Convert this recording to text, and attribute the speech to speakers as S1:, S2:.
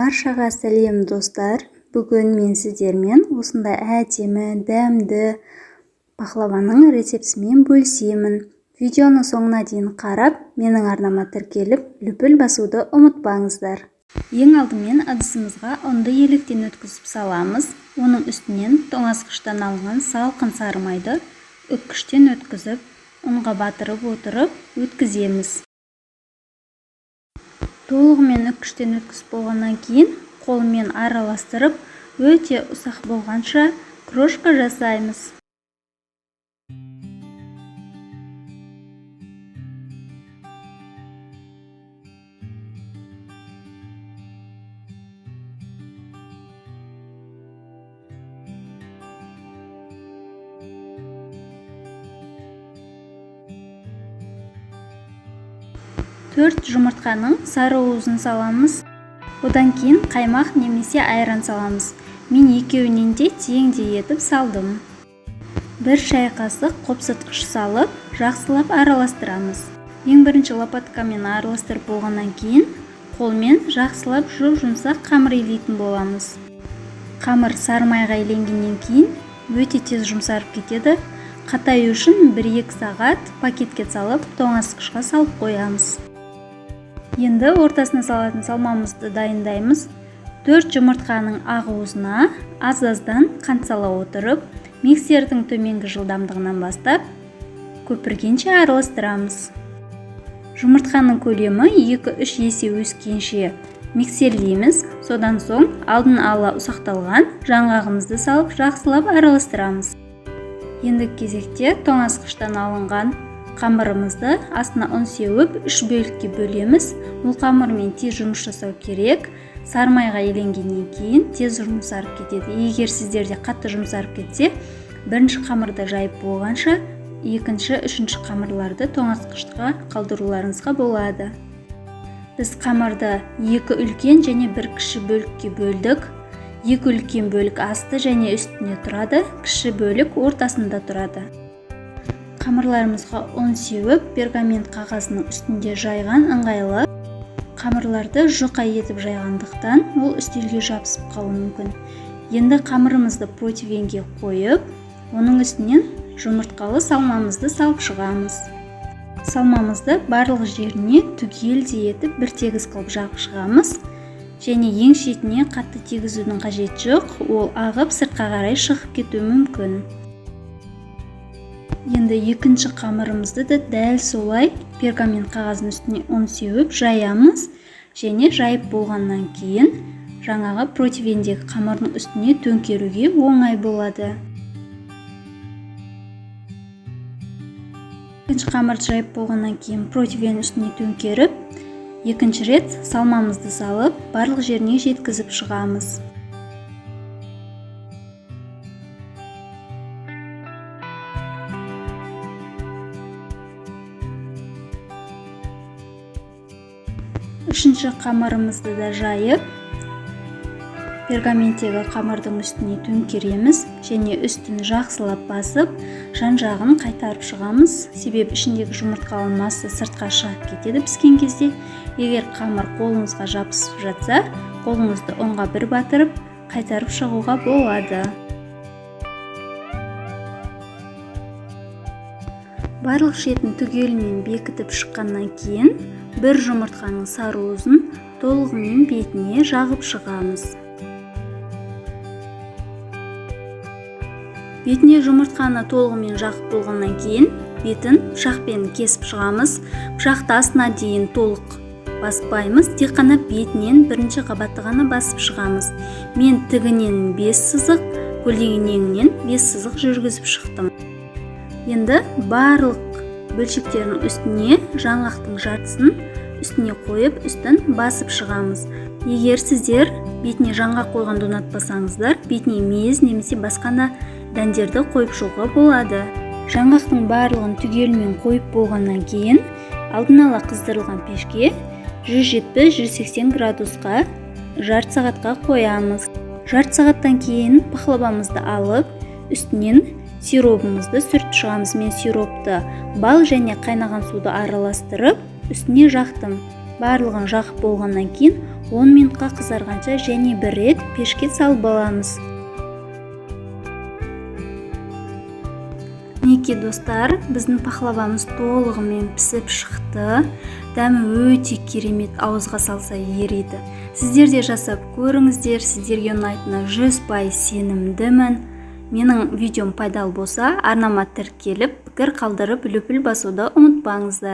S1: Баршаға сәлем, достар! Бүгін мен сіздермен осындай әдемі, дәмді пахлаваның рецептісімен бөлісемін. Видеоның соңына дейін қарап, менің арнама тіркеліп, лүпіл басуды ұмытпаңыздар. Ең алдымен ыдысымызға ұнды електен өткізіп саламыз. Оның үстінен тоңазытқыштан алынған салқын сары майды үккіштен өткізіп, ұнға батырып отырып өткіземіз. Толығымен үккіштен өткізіп болғаннан кейін қолмен араластырып, өте ұсақ болғанша крошка жасаймыз. Төрт жұмыртқаның сары уызын саламыз. Одан кейін қаймақ немесе айран саламыз. Мен екеуінен де теңдей етіп салдым. 1 шай қасық қопсытқыш салып, жақсылап араластырамыз. Ең бірінші лопаткамен араластырып болғаннан кейін қолмен жақсылап жұп-жұмсақ қамыр илейтін боламыз. Қамыр сары майға иленгеннен кейін өте тез жұмсарып кетеді. Қатаю үшін 1-2 сағат пакетке салып, тоңазытқышқа салып қоямыз. Енді ортасына салатын салмамызды дайындаймыз. 4 жұмыртқаның ақ уызына аз-аздан қант сала отырып, миксердің төменгі жылдамдығынан бастап көпіргенше араластырамыз. Жұмыртқаның көлемі 2-3 есе өскенше миксерлейміз. Содан соң алдын ала ұсақталған жаңғағымызды салып, жақсылап араластырамыз. Енді кезекте тоңазытқыштан алынған қамырымызды астына ұн сеуіп, 3 бөлікке бөлеміз. Бұл қамырмен тез жұмыс жасау керек. Сары майға иленгеннен кейін тез жұмсарып кетеді. Егер сіздерде қатты жұмсарып кетсе, бірінші қамырды жайып болғанша, екінші, үшінші қамырларды тоңазытқышқа қалдыруларыңызға болады. Біз қамырды 2 үлкен және 1 кіші бөлікке бөлдік. 2 үлкен бөлік асты және үстіне тұрады, кіші бөлік ортасында тұрады. Қамырларымызға ұн сеуіп, пергамент қағазының үстінде жайған ыңғайлы. Қамырларды жұқа етіп жайғандықтан ол үстелге жабысып қалуы мүмкін. Енді қамырымызды противенге қойып, оның үстінен жұмыртқалы салмамызды салып шығамыз. Салмамызды барлық жеріне түгелдей етіп бір тегіс қылып жағып шығамыз. Және ең шетіне қатты тигізудің қажеті жоқ, ол ағып сыртқа қарай шығып кетуі мүмкін. Енді екінші қамырымызды да дәл солай пергамент қағазының үстіне ұн сеуіп жаямыз. Және жайып болғаннан кейін жаңағы противендегі қамырдың үстіне төңкеруге оңай болады. Екінші қамырды жайып болғаннан кейін противеннің үстіне төңкеріп, екінші рет салмамызды салып, барлық жеріне жеткізіп шығамыз. Үшінші қамырымызды да жайып, пергаменттегі қамырдың үстіне төңкереміз және үстін жақсылап басып, жан-жағын қайтарып шығамыз. Себебі ішіндегі жұмыртқалы масса сыртқа шығып кетеді піскен кезде. Егер қамыр қолыңызға жабысып жатса, қолыңызды ұнға бір батырып, қайтарып шығуға болады. Барлық шетін түгелімен бекітіп шыққаннан кейін бір жұмыртқаның сары уызын толығымен бетіне жағып шығамыз. Бетіне жұмыртқаны толығымен жағып болғаннан кейін бетін пышақпен кесіп шығамыз. Пышақты астына дейін толық баспаймыз, тек қана бетінен бірінші қабатты ғана басып шығамыз. Мен тігінен 5 сызық, көлденеңінен 5 сызық жүргізіп шықтым. Енді барлық бөлшектердің үстіне жаңғақтың жартысын үстіне қойып, үстін басып шығамыз. Егер сіздер бетіне жаңғақ қойғанды ұнатпасаңыздар, бетіне мейіз немесе басқа да дәндерді қойып шығуға болады. Жаңғақтың барлығын түгелімен қойып болғаннан кейін алдын ала қыздырылған пешке 170-180 градусқа жарты сағатқа қоямыз. Жарты сағаттан кейін пахлавамызды алып, үстінен сиробымызды сүртіп шығамыз. Мен сиропты бал және қайнаған суды араластырып, үстіне жақтым. Барлығын жағып болғаннан кейін 10 минутқа қызарғанша және бір рет пешке салып аламыз. Мінекей, достар, біздің пахлавамыз толығымен пісіп шықты. Дәмі өте керемет, ауызға салса ериді. Сіздер де жасап көріңіздер, сіздерге ұнайтынына 100% сенімдімін. Менің видеом пайдалы болса, арнама тіркеліп, пікір қалдырып, лүпіл басуды ұмытпаңыздар.